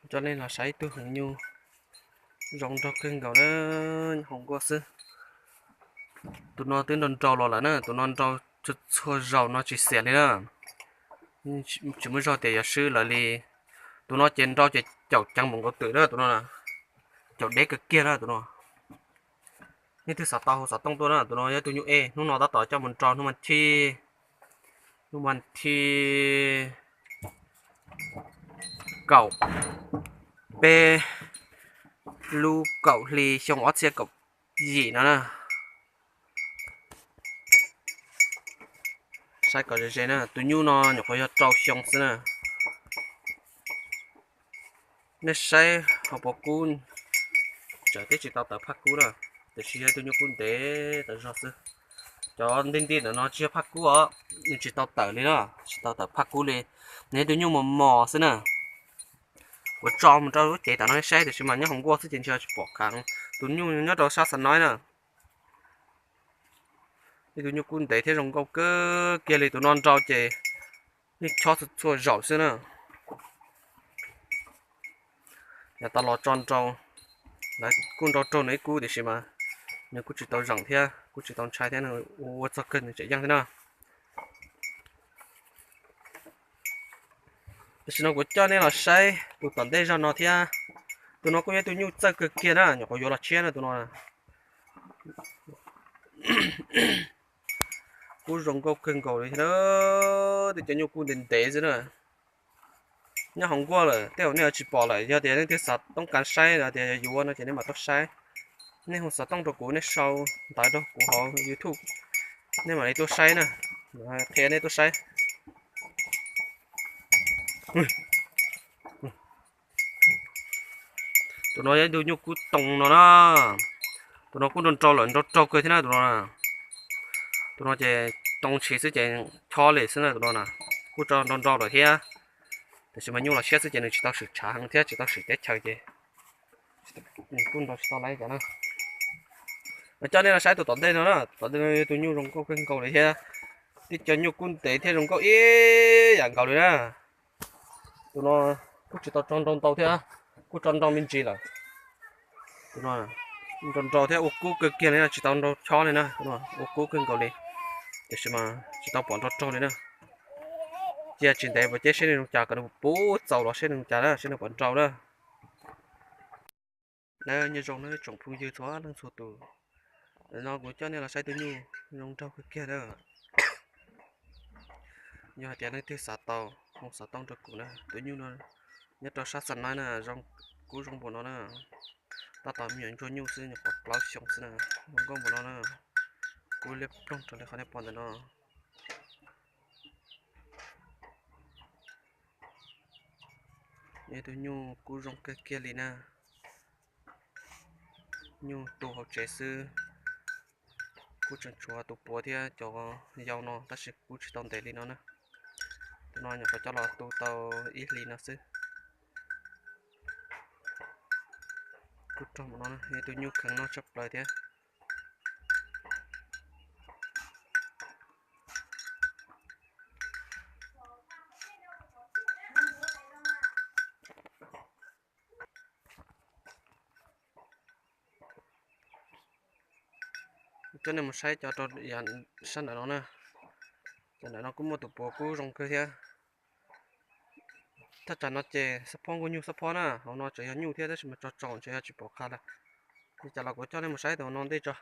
Coj nej los saib ib tug heev nyuj zoo nraug kawg nkaus na, hau nkuaj xwb. Tus no twb nrau nrau los lawm na, tus no nrau txhua zaus no tsis xiam li na. Tsis muaj zog tias yuav swb lawv li. Tus no ces nrau ces caum ceev npaum nkaus twm na tus no, caum deb kawg kiag na tus no. Nej twg xav tau hu xov tooj tuaj na, tus no yog tus nyuj ej, hnub no tab tom coj mus nrau hnub vas thib, hnub vas thib kaum, peb lub kaum hli xyoo ob txhiab kaum yim no na. Saib kom ze ze na, tus nyuj no nyuam qhuav yog rau xyoo xwb na. Nej saib hauv paus kub, tseem twb tsis tau tawm phaj kub na, tiam sis yog tus nyuj kub ntev tas zog xwb. Cov nti nti ntawm no tsis yog phaj kub os, nws tsis tau tawm li na, tsis tau tawm phaj kub li, nws yog tus nyuj mos mos xwb na. Kuv tso mus rau lub cev tom no saib tiam sis mas nyob hauv nkuaj xwb ces ntshe tsis pom khav. Tus nyuj nyob rau sab xav noib na. Ib tug nyuj kub ntev thiab zoo nkauj kawg kiag li, tus no nrau ces yeej chob txhua zaus xwb na. Yav tas los tso nrau, lawv kuj nrau raug nws ib kub tiam sis mas nws kuj tsis tau zeem thiab kuj tsis tau ntshai thiab, nws ua txog kawg nws tseem yeej thiab na. Tam sim no kuv coj nej los saib tus tom ntej zog no thiab. Tus no kuj yog ib tug nyuj txawj kawg kiag na, nyuam qhuav yuav los tshiab na tus no. Kub zoo nkauj kawg nkaus li thiab, tej cov nyuj kub ntev ntev xwb na. Nyob hauv nkuaj lawm tej zaum nej yuav tsis pom lawm, yog tias nej twb xav toob kas saib los tias yuav yuav no ces nej mam tuaj saib. Nej hu xov tooj rau kuv, nej sau ntawv rau kuv hauv YouTube, nej mam li tuaj saib na, qhia nej tuaj saib. Tus no yog ib tug nyuj kub too no na. Tus no kuj nrau nrau lawm, nrau raug kawg thiab na tus no. Tus no ces too ntshis xwb ces chob li xwb na tus no na. Kuj tso nrau nrau lawm thiab, tiam sis mas nyuj los siab xwb ces nws tsis tau swm tshav heev thiab tsis tau swm teb chaws ces kuj nrau tsis tau lawm cov na. Coj nej los saib tus tom ntej no na, tom ntej no yog tus nyuj zoo nkauj kawg nkaus li thiab, tib co nyuj kub ntev thiab zoo nkauj ib yam nkaus li na. Tus no kuj tsis tau tso nrau ntau thiab, kuj tso nrau me ntsis lawm. Tus no nrau nrau thiab ua kub kawg kiag li, tsis tau nrau chob li na, ua kub kawg nkaus li, tiam sis mas tsis tau pom nrau raug li na. Cia tsis ntev puas ceb seb nws zoo cas, kom nws puv txaus los seb nws zoo cas na, seb nws puas nrau na. Nyob zoo na tsoom phooj ywg txhua leej txhua tus, no kuv coj nej los saib tus nyuj zoo nraug kawg kiag na. Yog hais tias leej twg xav tau, hu xov tooj rau kuv na. Tus nyuj no nyob rau sab Xas Nais na, zoo, kub zoo npaum no na. Tab tom me nyuam ntsuag nyuj xwb, nyuam qhuav plaub xyoo xwb na, zoo nkauj npaum no na. Kub liab ploog raws li qhov nej pom ntawm no. Yog tus nyuj kub zoo kawg kiag li na. Nyuj tu hauv tsev xwb, kuj tseem tshuav tus puav thiab cov yau no tab sis kuj tsis tau ntev li no na. Tus no nyuam qhuav coj los tu tau ib hlis no xwb. Kuj rog mus no, yog tus nyuj kheev noj tshaj plaws thiab. Coj nej mus saib cov rau sab nram no na. Cov nram no kuj muaj tus puav kub zoo kawg thiab. Thaj tsam no ces xab phob nkuj nyuj xab phob na, hauv no tseem yog nyuj thiab tab sis mas tso tsaus ntshe yog tsis pom qab lawm. Li cas los kuv coj nej mus saib tus no ntej tso.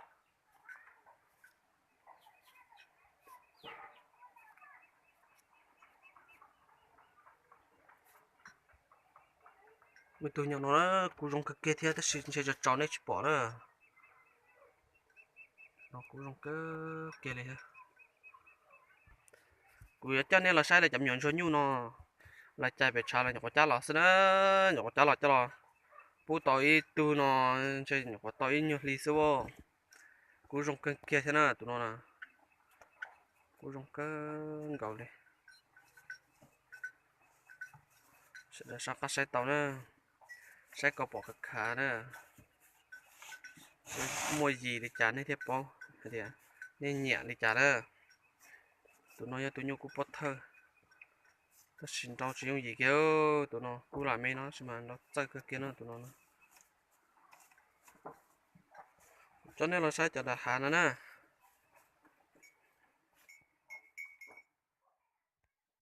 Muaj tus nyob no na, kuj zoo kawg kiag thiab tab sis ntshe tso tsaus nej tsis pom na. No kuj zoo kawg kiag li thiab. Kuv yuav coj nej los saib lawv cov me nyuam ntsuag nyuj no. Lawv cais pem tshav los nyuam qhuav cab los xwb na, nyuam qhuav cab los coj los pub tau ib tug no, ntshe nyuam qhuav tau ib nyuag hli xwb as. Kuj zoo kawg kiag thiab na tus no na. Kuj zoo kawg nkaus li. Sawv daws soj qab saib tau na, saib kom pom khav khav na, muaj yis li cas nej thiaj paub hais tias nej nyiam li cas na. Tus no yog tus nyuj kub pob thawj, Tab sis nrau tsis yooj yim kiag, tus no kub lam me no tab sis mas nrau txawj kawg kiag no tus no na. Coj nej los saib cov daim hav no na.